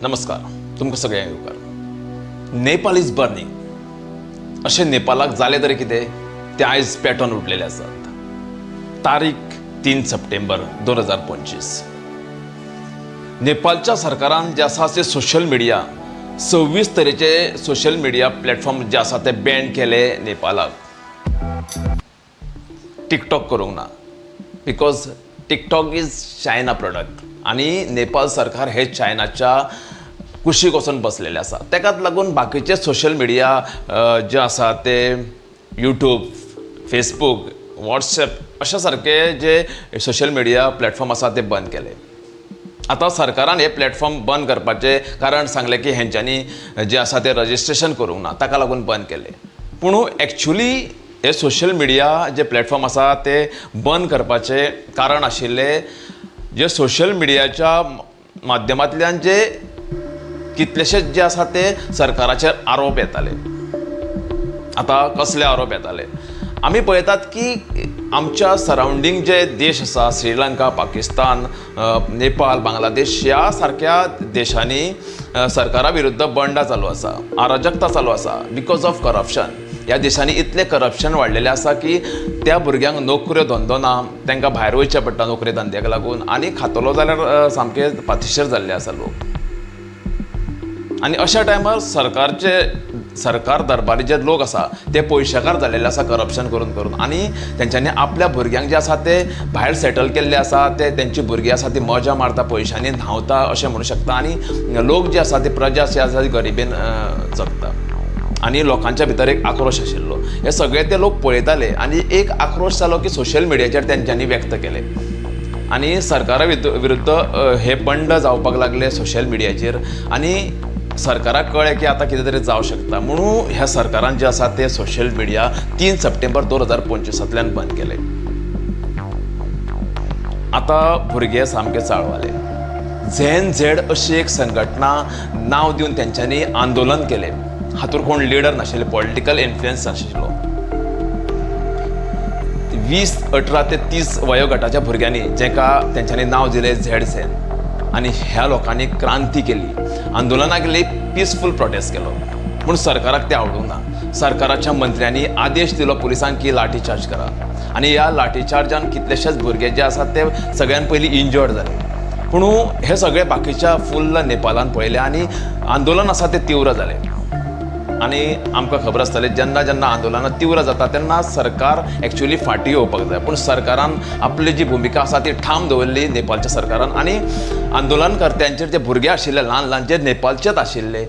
नमस्कार, तुमकां सगळ्यांक येवकार. नेपाल is burning अशें नेपालाक जालें तरी कितें तें आयज पेटोवन उठलेलें आसात. तारीख 3 सप्टेंबर 2025. नेपालच्या सरकारान जे आसा ते सोशल मिडिया, 26 तरेचे सोशल मिडिया प्लॅटफॉर्म जे आसा ते बॅन केले नेपालाक. टिकटॉक करूंक ना, because TikTok is China product आनी नेपाल सरकार हे चायनाच्या कुशीक वचून बसलेले आसा. तेकाच लागून बाकीचे सोशल मिडिया जे आसा ते यूट्यूब, फेसबूक, वॉट्सएप अशा सारके जे सोशल मिडिया प्लॅटफॉर्म आसा ते बंद केले. आतां सरकारान हे प्लॅटफॉर्म बंद करपाचें कारण सांगलें की हेंच्यांनी जें आसा तें रजिस्ट्रेशन करूंक ना, ताका लागून बंद केलें. पूण एक्चुली हे सोशल मिडिया जे प्लॅटफॉर्म आसा ते बंद करपाचें कारण आशिल्लें जे सोशल मिडियाच्या माध्यमांतल्यान जे कितलेशेच जे आसा ते सरकाराचेर आरोप येताले. आतां कसले आरोप येताले? आमी पळयतात की आमच्या सरावंडींग जे देश आसा, श्रीलंका, पाकिस्तान, नेपाळ, बांगलादेश ह्या सारक्या देशांनी सरकारा विरुद्ध बंडा चालू आसा, अराजकता चालू आसा because of corruption. ह्या देशांनी इतलें करप्शन वाडलेलें आसा की त्या भुरग्यांक नोकऱ्यो धंदो ना, तांकां भायर वयचें पडटा नोकरी धंद्याक लागून आनी खातलो जाल्यार सामके पातिशेर जाल्ले आसा लोक. आनी अशा टायमार सरकारचे, सरकार दरबारी जे लोक आसा ते पयशेकार जाल्लेले आसा करप्शन करून करून आनी तेंच्यांनी आपल्या भुरग्यांक जे आसा ते भायर सेटल केल्ले आसा. ते तेंची भुरगीं आसा ती मजा मारता, पयशांनी न्हांवता अशें म्हणूं शकता आनी लोक जे आसा ते, प्रजा जी आसा ती गरिबीन जगता आनी लोकांच्या भितर एक आक्रोश आशिल्लो. हे सगळे ते लोक पळयताले आनी एक आक्रोश जालो की सोशल मिडियाचेर तेंच्यांनी व्यक्त केले आनी सरकारा विरुद्ध हे बंड जावपाक लागले सोशल मिडियाचेर आनी सरकाराक कळ्ळें की आतां कितें तरी जावं शकता. म्हणून ह्या सरकारान जे आसा ते सोशल मिडिया 3 सप्टेंबर 2025तांतल्यान बंद केले. आतां भुरगे सामके चाळवले. झेन झेड अशी एक संघटना नांव दिवन तेंच्यांनी आंदोलन केलें. हातूंत कोण लिडर नाशिल्ले, पॉलिटिकल इन्फ्लुयन्स नाशिल्लो. 20, 18 ते 30 वयोगटाच्या भुरग्यांनी, जेका तेंच्यांनी नांव दिलें झेड झेन, आनी ह्या लोकांनी क्रांती केली, आंदोलनां केली, पिसफूल प्रोटेस्ट केलो. पूण सरकाराक तें आवडूंक ना. सरकाराच्या मंत्र्यांनी आदेश दिलो पुलिसांक की लाठी चार्ज करा आनी ह्या लाठी चार्जान कितलेशेच भुरगे जे आसात ते सगळ्यान पयलीं इंजर्ड जाले. पूण हे सगळे बाकीच्या फुल्ल नेपालान पळयलें आनी आंदोलन आसा तें तीव्र जालें. आनी आमकां खबर आसतलें, जेन्ना जेन्ना आंदोलनां तीव्र जाता तेन्ना सरकार एक्चुअली फाटीं येवपाक जाय. पूण सरकारान आपली जी भुमिका आसा ती ठाम दवरली नेपालच्या सरकारान आनी आंदोलनकर्त्यांचेर, जे भुरगे आशिल्ले ल्हान ल्हान, जे नेपालचेच आशिल्ले,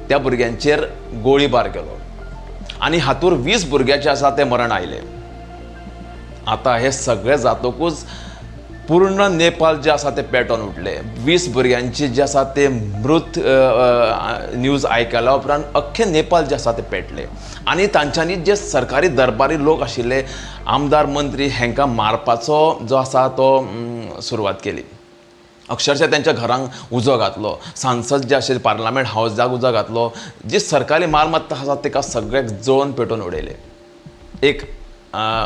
त्या भुरग्यांचेर गोळीबार केलो आनी हातूर 20 भुरग्याचे आसा ते मरण आयलें. आतां हे सगळें जातकूच पूर्ण नेपाल जे आसा ते पेटोवन उठले. 20 भुरग्यांची जे आसा ते मृत न्यूज आयकल्या उपरांत अख्खें नेपाल जे आसा ते पेटले आनी तांच्यांनी जे सरकारी दरबारी लोक आशिल्ले, आमदार, मंत्री, हांकां मारपाचो जो आसा तो सुरवात केली. अक्षरशः त्यांच्या घरांक उजो घातलो, सांसद जे आशिल्ले, पार्लमेंट हावजाक उजो घातलो, जी सरकारी मालमत्ता आसा ताका सगळ्याक जळोवन पेटोवन उडयले. एक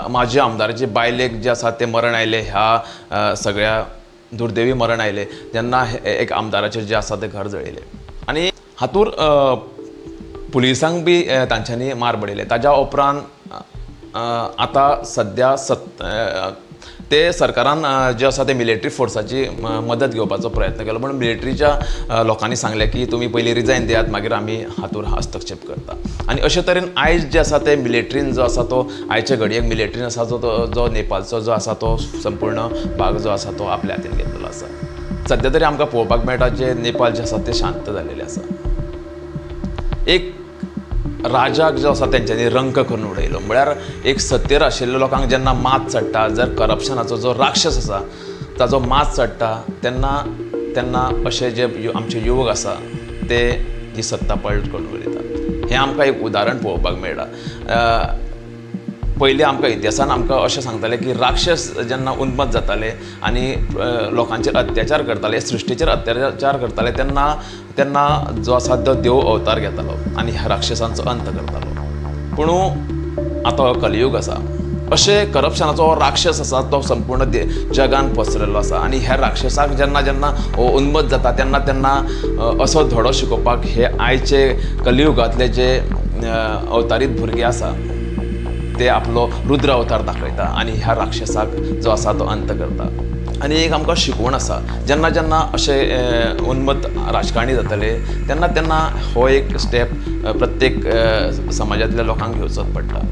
म्हाज्या आमदाराचे बायलेक जे आसा ते मरण आयलें, ह्या सगळ्या दुर्दैवी मरण आयलें तेन्ना एक आमदाराचें जें आसा तें घर जळयलें आनी हातूर पुलिसांक बी तांच्यांनी मार बडयले. ताज्या उपरांत आतां सद्या सत ते सरकारान जे आसा ते मिलिटरी फोर्साची मदत घेवपाचो प्रयत्न केलो, पूण मिलिटरीच्या लोकांनी सांगलें की तुमी पयलीं रिजायन दियात, मागीर आमी हातूर हस्तक्षेप करता. आनी अशे तरेन आयज जे आसा ते मिलिटरीन जो आसा तो आयचे घडयेक मिलिटरीन आसा जो तो जो नेपालचो जो आसा तो संपूर्ण भाग जो आसा तो आपल्या हातीन घेतलेलो आसा. सद्या तरी आमकां पळोवपाक मेळटा, जे नेपाल जे आसा ते शांत जाल्लेले आसा. एक राजाक जो आसा तेंच्यांनी रंक करून उडयलो. म्हळ्यार एक सत्तेर आशिल्ल्या लोकांक जेन्ना मात चडटा, जर करप्शनाचो जो राक्षस आसा ताजो मात चडटा, तेन्ना तेन्ना अशे जे आमचे युवक आसा ते ही सत्ता पलट करून उडयतात. हें आमकां एक उदाहरण पळोवपाक मेळटा. पयलीं आमकां इतिहासान आमकां अशें सांगताले की राक्षस जेन्ना उन्मत जाताले आनी लोकांचेर अत्याचार करताले, सृश्टीचेर अत्याचार करताले, तेन्ना तेन्ना जो आसा तो देव अवतार घेतालो आनी ह्या राक्षसांचो अंत करतालो. पूण आतां हो कलियूग आसा. अशें करप्शनाचो हो राक्षस आसा तो संपूर्ण जगान पसरिल्लो आसा आनी ह्या राक्षसाक जेन्ना जेन्ना हो उन्मत जाता तेन्ना तेन्ना असो धडो शिकोवपाक हे आयचे कलियुगांतले जे अवतारीत भुरगे आसा ते आपलो रुद्र अवतार दाखयता आनी ह्या राक्षसाक जो आसा तो अंत करता. आनी एक आमकां शिकवण आसा, जेन्ना जेन्ना अशें उन्मत राजकारणी जातले तेन्ना तेन्ना हो एक स्टेप प्रत्येक समाजांतल्या लोकांक घेवचोच पडटा.